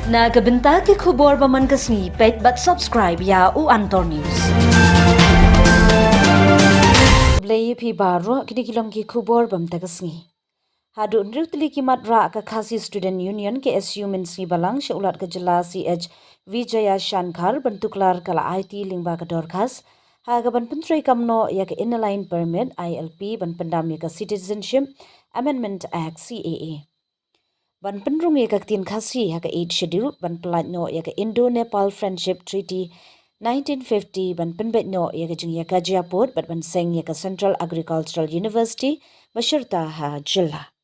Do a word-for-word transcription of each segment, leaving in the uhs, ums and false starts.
Na ka bynta ki khubor ba man ka sngi, peit bad subscribe ïa u Antor News. Khublei ïa phi baroh, kine ki long ki khubor ba mynta ka sngi. Haduh hynriew tylli ki mat rah ka Khasi Student Union, K S U, mynsngi balang sha u Lat ka jylla, C H Vijayashankar, ban tuklar ka la aiti lyngba ka dorkhas ha kaban pyntreikam noh ïa ka Inner Line Permit, I L P, ban pyndam ïa ka Citizenship Amendment Act, C A A. Ban pynrung ïa ka ktien Khasi ha ka Eighth Schedule, ban pyllait noh ïa ka Indo-Nepal Friendship Treaty nineteen fifty, ban pynbeit noh ïa ka jingïakajia pud, bad ban seng ïa ka Central Agricultural University ba shirta ha jylla.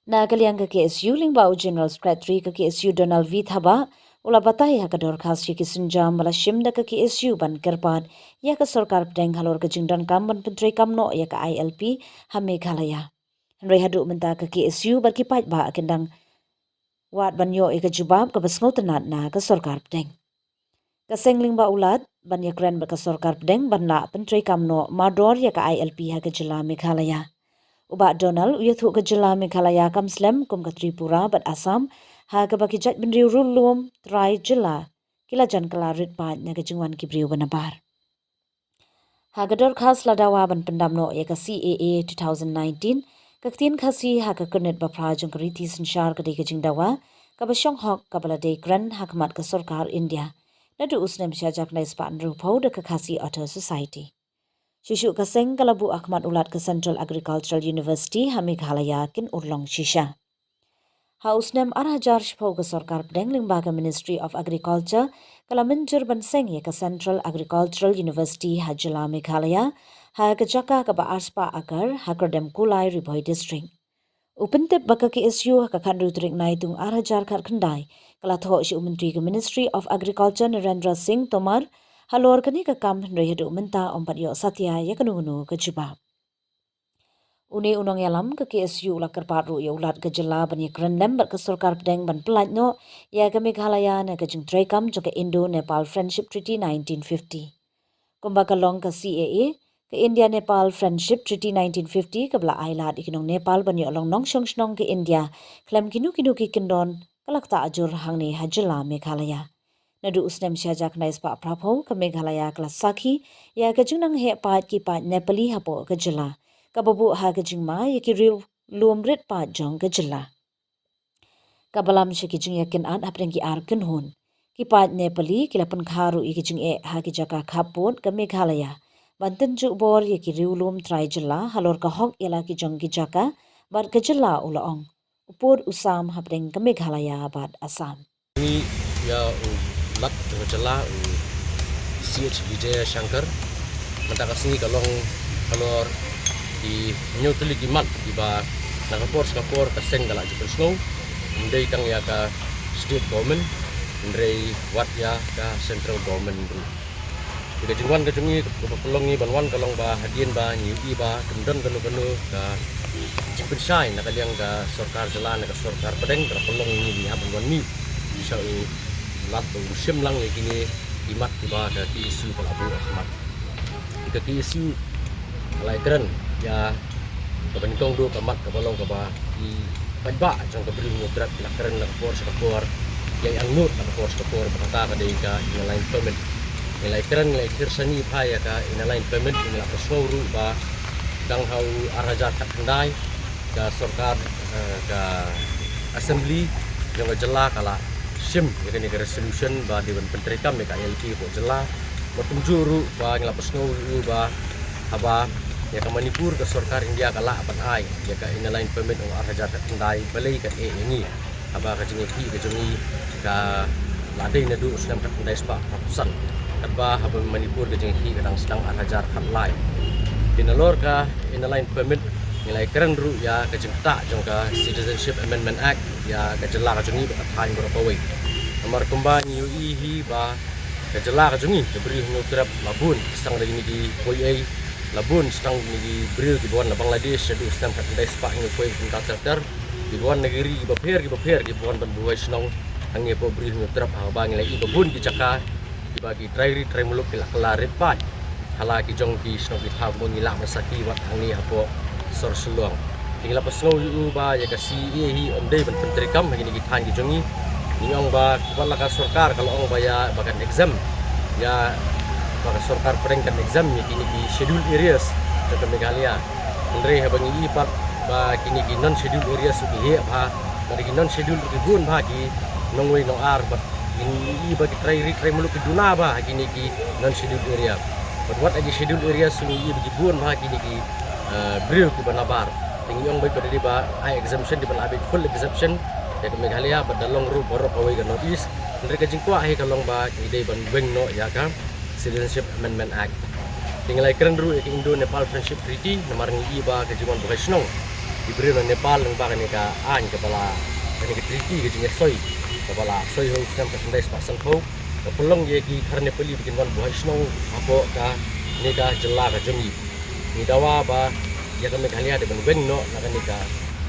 Na ka liang ka K S U, lyngba u General Secretary ka K S U, Donald V Thabah, u la batai ha ka dorkhas ïa ki sienjam ba la shim da ka K S U ban kyrpad ïa ka sorkar pdeng halor ka jingdonkam ban pyntreikam noh ïa ka I L P ha Meghalaya. Hynrei haduh mynta ka K S U bad ki paidbah kin dang wad ban ïoh ïa ka jubab kaba sngewtynnat na ka sorkar pdeng. Ka seng lyngba u Lat ban ïakren bad ka sorkar pdeng ban lah pyntreikam noh mardor ïa ka I L P ha ka jylla Meghalaya. U Bah Donald u ïathuh ka jylla Meghalaya kam slem kum ka Tripura bad Assam, ha kaba ki jaitbynriew riewlum trai jylla ki la jan kylla rit paid na ka jingwan ki briew ba nabar. Ha ka dorkhas la dawa ban pyndam noh ïa ka C A A two thousand nineteen, ka ktien Khasi ha ka kyrnit ba phra jong ka riti synshar ka dei ka jingdawa kaba shong hok kaba la dei kren ha khmat ka sorkar India naduh u snem shi hajar khyndai spah hynriewphew da ka Khasi Authors' Society. Shuh shuh ka seng ka la buh ha khmat u Lat ka Central Agricultural University ha Meghalaya kin urlong shisha. Ha u snem ar hajar shiphew ka sorkar pdeng lyngba ka Ministry of Agriculture ka la mynjur ban seng ïa ka Central Agricultural University ha jylla Meghalaya, ha ka jaka kaba ar spah akar ha Kyrdemkulai, Ri Bhoi District. U pyntip ba ka K S U ha ka khathynriew tarik Naitung ar hajar khatkhyndai ka la thoh sha u Myntri ka Ministry of Agriculture, Narendra Singh Tomar, halor kane ka kam, hynrei haduh mynta ym pat ïoh satia ïa kano kano ka jubab. Une u nongïalam ka K S U u la kyrpad ruh ïa u Lat ka jylla ban ïakren lem bad ka sorkar pdeng ban pyllait noh ïa ka Meghalaya na ka jingtreikam jong ka Indo-Nepal Friendship Treaty nineteen fifty. Kumba ka long ka C A A, ka India-Nepal Friendship Treaty nineteen fifty, kaba la ai lad ïa ki nong Nepal ban ïoh long nongshong shnong ka India khlem kino kino ki kyndon, ka la ktah jur hangne ha jylla Meghalaya. Naduh u snem shi hajar khyndai spah phraphew ka Meghalaya ka la sakhi ïa ka jingnang heh paid ki paid Nepali hapoh ka jylla, kaba buh ha ka jingma ïa ki riewlum rit paid jong ka jylla. Kaba lam sha ki jingïakynad hapdeng ki ar kynhun, ki paid Nepali ki la pynkha ruh ïa ki jingeh ha ki jaka khappud ka Meghalaya ban tynjuh bor ïa ki riewlum trai jylla halor ka hok ïa la ki jong ki jaka bad ka jylla, u la ong. U pud u sam hapdeng ka Meghalaya bad Assam. Ni ïa u Lat jong ka jylla, u C H Vijayashankar. Mynta ka sngi ka long halor ki hynñiew tylli ki mat kiba na ka por sha ka por ka seng ka la ju pynsngew, ym dei tang ïa ka state government, hynrei wat ïa ka central government ruh. Te ka jingwan ka jong ngi kaba pynlong ngi ban wan ka long ba hadien ba ngi ïohi ba kam don kano kano ka jingpynshai na ka liang ka sorkar jylla, na ka sorkar pdeng, kaba pynlong ngi ngi hap ban wan mih sha u Lat ba un shim lang ïa kine ki mat kiba ka K S U ka la buh ha khmat. Te ka K S U ka la ïakren ïa kaba nyngkong duh ka mat kaba long kaba ki paidbah jong ka Bri u Hynñiewtrep ki la kren na ka por sha ka por, ïa ïa angnud na ka por sha ka por, ba kata ka dei ka Inner Line Permit. Ngi la ïakren, ngi la ïakren shane bha ïa ka Inner Line Permit, ngi la pynsngew ruh ba dang ha u ar hajar khatkhyndai ka sorkar, eh, ka assembly jong ka jylla ka la shim ïa kane ka resolution ba dei ban pyntreikam ïa ka I L P hapoh jylla. Bad kumjuh ruh ba ngi la pynsngew ruh ba haba ïa ka Manipur ka sorkar India ka lah ban ai ïa ka Inner Line Permit ha u ar hajar khatkhyndai, balei ka eh ïa ngi haba ka jingïakhih ka jong ngi ka la dei naduh u snem khatkhyndai spah khatsan, katba haba Manipur ka jingïakhih ka dang sdang ar hajar khatlai. Te nalor ka Inner Line Permit ngi la ïakren ruh ïa ka jingktah jong ka Citizenship Amendment Act ïa ka jylla ka jong ngi bad ka thaiñ baroh kawei. Namar kumba ngi ïohi hi ba ka jylla ka jong ngi ka Bri u Hynñiewtrep la bun, sdang da kine ki poi ei, la bun sdang kine ki briew kiba wan na Bangladesh shaduh u snem khatkhyndai spah hynñiewphew ei kumta ter ter, kiba wan na ki ri kiba pher kiba pher, kiba wan ban buhai shnong hangne hapoh Bri u Hynñiewtrep, haba ngi la ïohi ba bun ki jaka kiba ki trai ri trai muluk ki la kylla rit paid ha la ki jong ki shnong ki thaw, kumba ngi lah ban sakhi wat hangne hapoh sor Shillong. Te ngi la pynsngew ïa u ba ïa ka C A A hi ym dei ban pyntreikam ha kine ki thaiñ ki jong ngi, Ngi ong ba wat la ka sorkar ka la ong ba ïa ba kan exempt, ïa ba ka sorkar pdeng kan exempt ïa kine ki scheduled areas jong ka Meghalaya. Hynrei haba ngi ïohi pat ba kine ki non scheduled areas ruh ki heh bha, ba ki non scheduled ruh ki bun bha ki nongwei nongar, bad ngi ïohi ba ki trai ri trai muluk ki duna bha ha kine ki non scheduled area. Bad wat ha ki scheduled areas ruh ngi ïohi ba ki bun bha kine ki, eh, briew kiba nabar. Te ngi ong ba dei ba ai exemption, dei ban ai full exemption ïa ka Meghalaya, bad da long ruh baroh kawei ka North East. Hynrei ka jingkwah hi ka long ba ngi dei ban weng noh ïa ka Citizenship Amendment Act. Te ngi la ïakren ruh ïa ka Indo-Nepal Friendship Treaty, namar ngi ïohi ba ka jingwan buhai shnong ki briew na Nepal lyngba kane ka aiñ kaba la, kane ka treaty, ka jingïasoi kaba la soi ha u snem ka khyndai spah sanphew, ka pynlong ïa ki khar Nepali ba kin wan buhai shnong hapoh kane ka jylla ka jong ngi. Ngi dawa ba ïa ka Meghalaya dei ban weng noh na kane ka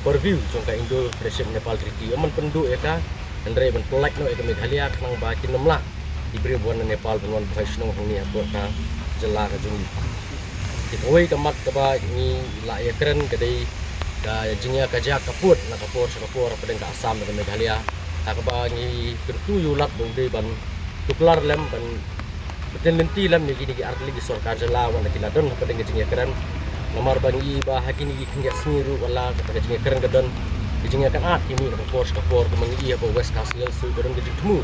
purview jong ka Indo Friendship Nepal Treaty. Ym ban pynduh ïa ka, hynrei ban pyllait noh ïa ka Meghalaya khnang ba kin ym lah ki briew ba wan na Nepal ban wan buhai shnong hangne hapoh ka jylla ka jong ngi. Te kawei ka mat kaba ngi la ïakren ka dei ka jingïakajia ka pud na ka por sha ka por hapdeng ka Assam bad ka Meghalaya, ha kaba ngi kyntu ïa u Lat ba u dei ban tuklar lem, ban bteng lynti lem ïa kine ki artylli ki sorkar jylla wat la ki la don hapdeng ka jingïakren. Namar ba ngi ïohi ba ha kine ki khyndiat sngi ruh wat la kata ka jingïakren ka don, ki jingïakynad ki mih na ka por sha ka por, kumba ngi ïohi hapoh West Khasi Hills ruh ka don ka jingthmu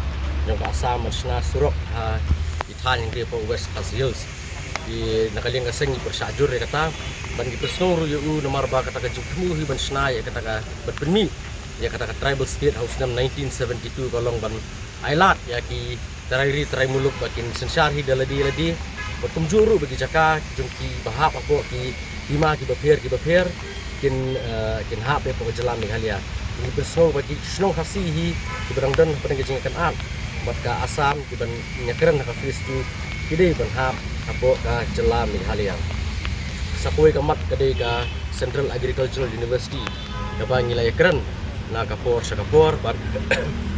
jong ka Assam ban shna surok ha ki thaiñ hangtei hapoh West Khasi Hills. Ki, na ka liang ka seng ngi pyrshah jur ïa kata, ban ngi pynsngew ruh ïa u namar ba kata ka jingthmu hi ban shna ïa kata ka, ban pynmih ïa kata ka tribal state ha u snem nineteen seventy-two ka long ban ai lad ïa ki trai ri trai muluk ba kin synshar hi da lade lade, bad kumjuh ruh ba ki jaka jong ki ba hap hapoh ki hima kiba pher kiba pher kin, eh, kin hap hapoh ka jylla Meghalaya. Ngi pynsngew ba ki shnong Khasi hi kiba dang don hapdeng ka jingïakynad bad ka Assam kiban ïakren ha ka phase two ki dei ban hap hapoh ka jylla Meghalaya. Sa kawei ka mat ka dei ka Central Agricultural University kaba ngi la ïakren na ka por sha ka por, bad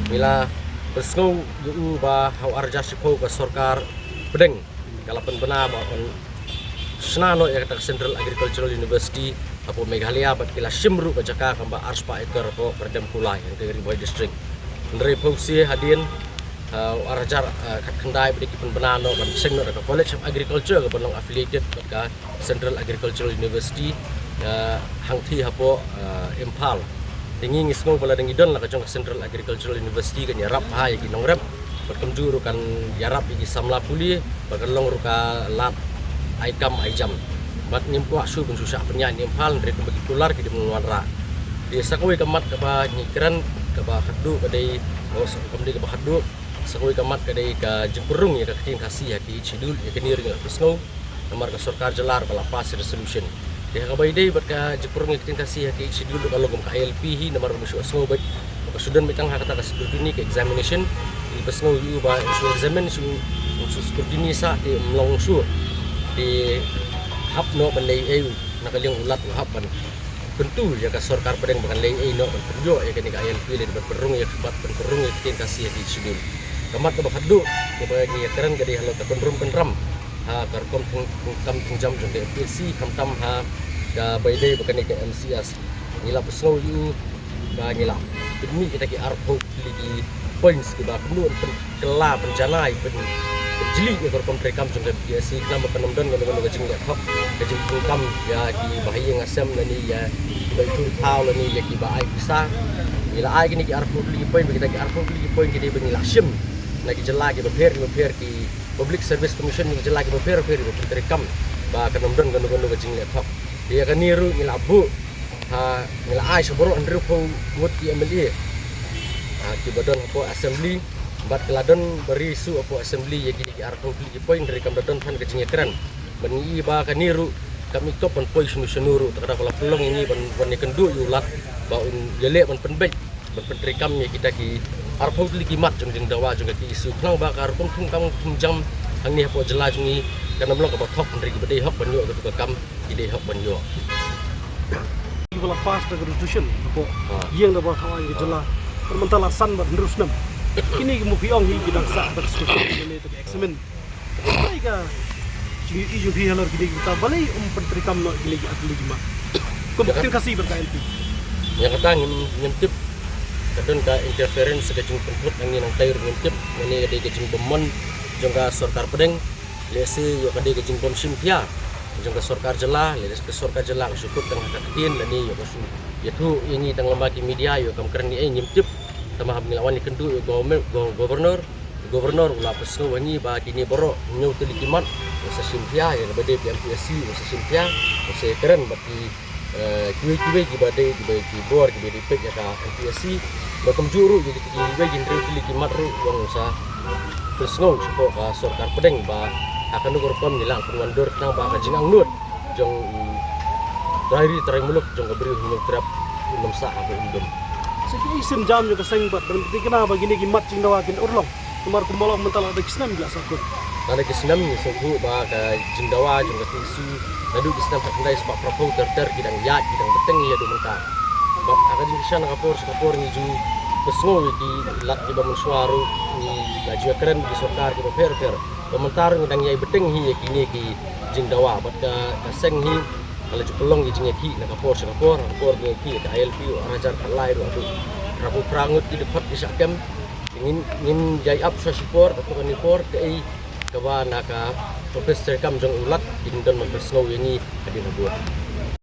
ngi la pynsngew ïa u ba ha u ar hajar shiphew ka sorkar pdeng ka la pynbna ba kan shna noh ïa kata ka Central Agricultural University hapoh Meghalaya, bad ki la shim ruh ka jaka kaba ar spah acre hapoh Kyrdem Kulai, hangtei Ri Bhoi District. Hynrei phewse hadien, uh, ar hajar, uh, khatkhyndai ba dei ki pynbna noh ban sheng noh da ka College of Agriculture kaba long affiliated bad ka Central Agricultural University, uh, hangtei hapoh, uh, Imphal. Te ngi ngi sngew ba lada ngi don la ka jong ka Central Agricultural University kan ïarap bha ïa ki nongrep, bad kumjuh ruh kan ïarap ïa ki samla pule, bad kan long ruh ka lad ai kam ai jam. Bad ngim kwah shuh ban shu shah pynïaid na Imphal, hynrei kumba ki kular ki dei ban wanrah. Te sa kawei ka mat kaba ngi kren kaba khatduh ka dei, oh, sa kam dei kaba khatduh, sa kawei ka mat ka dei ka jingpynrung ïa ka ktien Khasi ha ki Eighth Schedule, ïa kane ruh ngi la pynsngew namar ka sorkar jylla ruh ka la pass resolution. Te ha kaba ïadei bad ka jingpynrung ïa ka ktien Khasi ha ki Eighth Schedule ruh ka long kum ka I L P hi, namar ba shu sngew bad ka shu don beit tang ha kata ka scrutiny, ka examination, ngi pynsngew ïa u ba shu examine, shu, shu scrutiny sa te ym long shuh. Te hap noh ban leh ei ei na ka liang u Lat u hap ban kyntu ïa ka sorkar pdeng ba kan leh ei ei noh ban pynïoh ïa kane ka I L P lane ban pynrung ïa ka, ban pynrung ïa ka ktien Khasi ha ki Eighth Schedule. Ka mat kaba khatduh kaba ngi ïakren ka dei halor ka kynrum kynram ha ka rukom thung, thungkam thungjam jong ka M P S C, khamtam ha kaba ïadei bad kane ka M C S. Ngi la pynsngew ïa u ba ngi la pynmih kita ki arphew tylli ki points kiba kumno ban pynkylla, pynjanai, pyn, pynjli ïa ka rukom treikam jong ka M P S C, khnang ba kan ym don kano kano ka jingleh thok, ka jingthungkam ïa kiba ha ïing ha sem lane ïa kiba ïatur thaw lane ïa kiba ai pisa. Ngi la ai kine ki arphew tylli ki point, ba kita ki arphew tylli ki point ki dei ba ngi la shim na ki jylla kiba pher kiba pher, ki Public Service Commission na ki jylla kiba pher pher, kiba pyntreikam ba kan ym don kano kano ka jingleh thok. Ïa kane ruh ngi la buh, ha, ngi la ai sha baroh hynriewphew ngut ki M L A, ha, kiba don hapoh Assembly, bad ki la don ba ri shuh hapoh Assembly ïa kine ki arphew tylli ki point, hynrei kam da don than ka jingïakren. Bad ngi i ba kane ruh kam i kop ban poi shano shano ruh, te ka daw ka la pynlong ïa ngi ban, ban ïakynduh ïa u Lat ba un ïaleh ban pynbeit, ban pyntreikam ïa kita ki arphew tylli ki mat jong jingdawa jong ka K S U, khnang ba ka rukom thungkam thungjam hangne hapoh jylla jong ngi kan ym long kaba thok, hynrei kiba dei hok ban ïoh katu ka kam ki dei hok ban ïoh. Ki ba la pass da ka resolution hapoh, ha, ïing da ba thaw aiñ ka jylla. Kan mynta la san bad hynriew snem. Kine ki, mo, phi ong hi ki dang sah da ka scrutiny, kine da ka examine. Balei ka jingïohi jong phi halor kine ki bynta, balei ym pyntreikam noh kine ki artylli ki mat kum ka ktien Khasi bad ka I L P? Ïa kata ngim, ngim tip. Ka don ka interference ka jingpynthut ngi nang tai ruh ngim tip, ngi ka dei ka jingbym mon jong ka sorkar pdeng. Lehse ïoh ka dei ka jingbym shim khia jong ka sorkar jylla, lehse ka sorkar jylla ka shu kut tang ha ka ktien lane ïoh ka shu ïathuh ïa ngi tang lem bad ki media, ïoh kam kren ngi ei ngim tip. Tangba haba ngi la wan ïakynduh ïa u governor, u governor u la pynsngew ha ngi ba kine baroh hynñiew tylli ki mat u sa shim khia, ïa kaba dei ka M P S C u sa shim khia, u sa kren bad ki eh, kiwei kiwei kiba dei, kiba ki bor kiba dei peit ïa ka M P S C. Bad kumjuh ruh ïa kiwei ki hynriew tylli ki mat ruh u ong u sa pynsngew shapoh ka sorkar pdeng ba ha kano ka rukom ngi lah ban wandur tang ba ka jingangnud jong u trai ri trai muluk jong ka Bri u Hynñiewtrep un ym sah ha ka umdum. Sa ki ei sienjam jong ka seng bad ban pynthikna ba kine ki mat jingdawa kin urlong. Namar kumba long mynta la da ki snem ki la sahkut. La da ki snem ngi sngewthuh ba ka jingdawa jong ka T S U naduh ki snem khatkhyndai spah phraphew ter ter ki dang ïaid ki dang bteng ïa haduh mynta. Bad ha ka jingkyrshan na ka por sha ka por ngi ju pynsngew ïa ki lad kiba mynshuwa ruh, ngi la ju ïakren ki sorkar kiba pher pher. Ba mynta ruh ngi dang ïai bteng hi ïa kine ki jingdawa bad ka, ka seng hi ka la ju pynlong ïa jingïakhih na ka por sha ka por, ha ka por ba ngi ïakhih ïa ka I L P u ar hajar khatlai ruh haduh phraphew phra ngut ki dkhot ki shah kem. Ngin, ngin ïai ap sha shipor, katto katne por, kaei kaba na ka office treikam jong u Lat kin don ban pynsngew ïa ngi hadien habud.